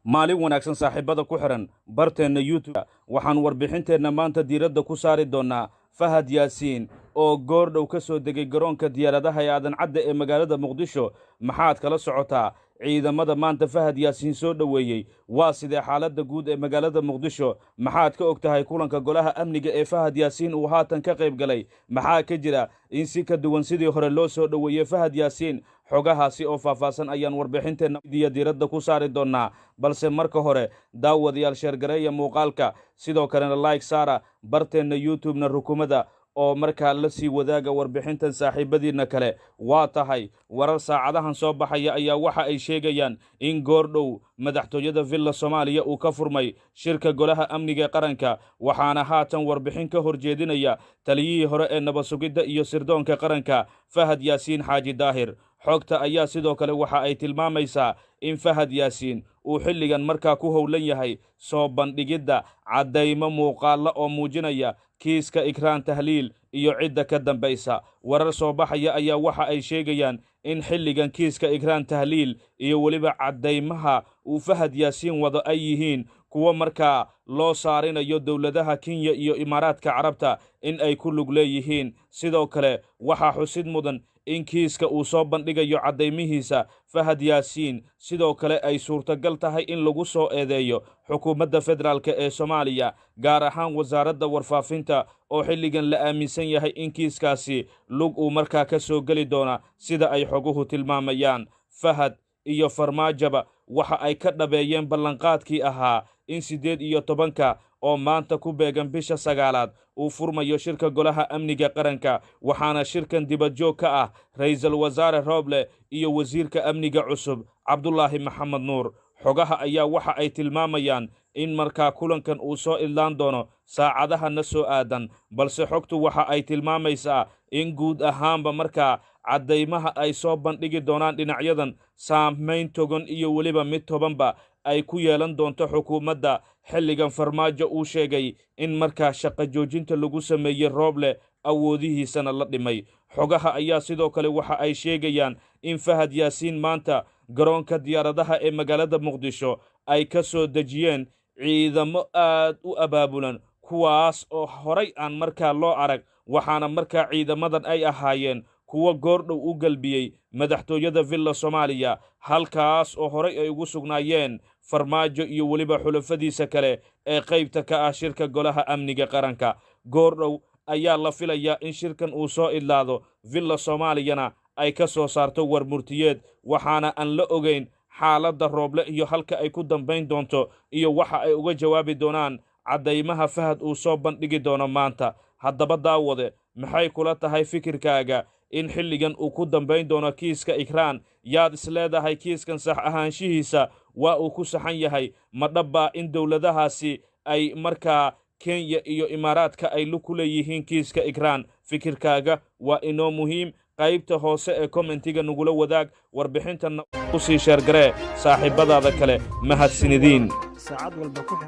Maalin wanaagsan, saaxiibada ku xihan barteenna YouTube. Waxaan warbixinteenna maanta diiradda ku saari doonnaa Fahad Yaasiin oo goordhow ka soo degay garoonka diyaaradaha ee Aadan Cadde ee magaalada Muqdisho. Maxaad kala socotaa ciidamada maanta Fahad Yaasiin soo dhoweeyey? Waa sidee xaaladda guud ee magaalada Muqdisho? Maxaad ka og tahay kulanka golaha amniga ee Fahad Yaasiin uu haatan ka qayb galay? Maxaa ka jira in si ka duwan sidii hore loo soo dhoweeyey Fahad Yaasiin? Xogahaasi oo faahfaahsan ayaan warbixinteenna diiradda ku saari doonnaa, balse marka hore, daawadayaal, share gareeya muuqaalka, sidoo kalena like saara barteenna YouTube-na, rukumada oo markaa la sii wadaaga warbixintan saaxiibadiinna kale. Waa tahay, warar saacadahan soo baxaya ayaa waxa ay sheegayaan in goordhow madaxtooyada Villa Soomaaliya uu ka furmay shirka golaha amniga ee qaranka, waxaana haatan warbixin ka horjeedinaya taliyihii hore ee nabad sugidda iyo sirdoonka qaranka, Fahad Yaasiin Xaaji Daahir. Xogta ayaa sidoo kale waxa ay tilmaamaysaa in Fahad Yaasiin uu xilligan markaa ku howlan yahay soo bandhigidda caddaymo muuqaalla oo muujinaya kiiska Ikraan Tahliil iyo cidda ka dambaysa. Warar soo baxaya ayaa waxa ay sheegayaan in xilligan kiiska Ikraan Tahliil iyo weliba caddaymaha uu Fahad Yaasiin wado ay yihiin kuwo markaa loo saarinayo dowladaha Kenya iyo Imaaraadka Carabta in ay ku lug leeyihiin. Sidoo kale waxaa xusid mudan in kiiska uu soo bandhigayo caddaymihiisa Fahad Yaasiin sidoo kale ay suurtagal tahay in lagu soo eedeeyo xukuumadda federaalka ee Soomaaliya, gaar ahaan wasaaradda warfaafinta, oo xilligan la aaminsan yahay in kiiskaasi lug uu markaa ka soo geli doona, sida ay xoguhu tilmaamayaan. Fahad iyo Farmaajaba waxa ay ka dhabeeyeen ballanqaadkii ahaa in 18-ka oo maanta ku beegan bisha sagaalaad uu furmayo shirka golaha amniga qaranka, waxaana shirkan dibadjoog ka ah ra'iisul wasaare Rooble iyo wasiirka amniga cusub Cabdulaahi Maxamed Nuur. Xogaha ayaa waxa ay tilmaamayaan in markaa kulankan uu soo idlaan doono saacadaha na soo aadan, balse xogtu waxa ay tilmaamaysaa in guud ahaanba markaa caddaymaha ay soo bandhigi doonaan dhinacyadan saamayn togan iyo weliba mid tobanba ay ku yeelan doonto xukuumadda xilligan Farmaajo uu sheegay in markaa shaqo joojinta lagu sameeyey Rooble, awoodihiisana la dhimay. Xogaha ayaa sidoo kale waxa ay sheegayaan in Fahad Yaasiin maanta garoonka diyaaradaha ee magaalada Muqdisho ay ka soo dejiyeen ciidamo aad u abaabulan, kuwaas oo horay aan markaa loo arag, waxaana markaa ciidamadan ay ahaayeen kuwo goordhow u galbiyey madaxtooyada Villa Soomaaliya, halkaas oo horay ay ugu sugnaayeen Farmaajo iyo weliba xulafadiisa kale ee qaybta ka ah shirka golaha amniga qaranka. Goordhow ayaa la filayaa in shirkan uu soo idlaado, Villa Soomaaliyana ay ka soo saarto war murtiyeed, waxaana aan la ogeyn xaaladda Rooble iyo halka ay ku dambayn doonto iyo waxa ay uga jawaabi doonaan caddaymaha Fahad uu soo bandhigi doono maanta. Haddaba daawade, maxay kula tahay fikirkaaga in xilligan uu ku dambayn doono kiiska Ikraan? Yaad isleedahay kiiskan sax ahaanshihiisa waa uu ku saxan yahay? Ma dhabbaa in dowladahaasi ay markaa Kenya iyo Imaaraadka ay lug ku leeyihiin kiiska Ikraan? Fikirkaaga waa inoo muhiim. Qaybta hoose ee commentiga nagula wadaag, warbixintanna usii share garee saaxiibadaada kale. Mahadсinidiin. Saacad walba ku xir.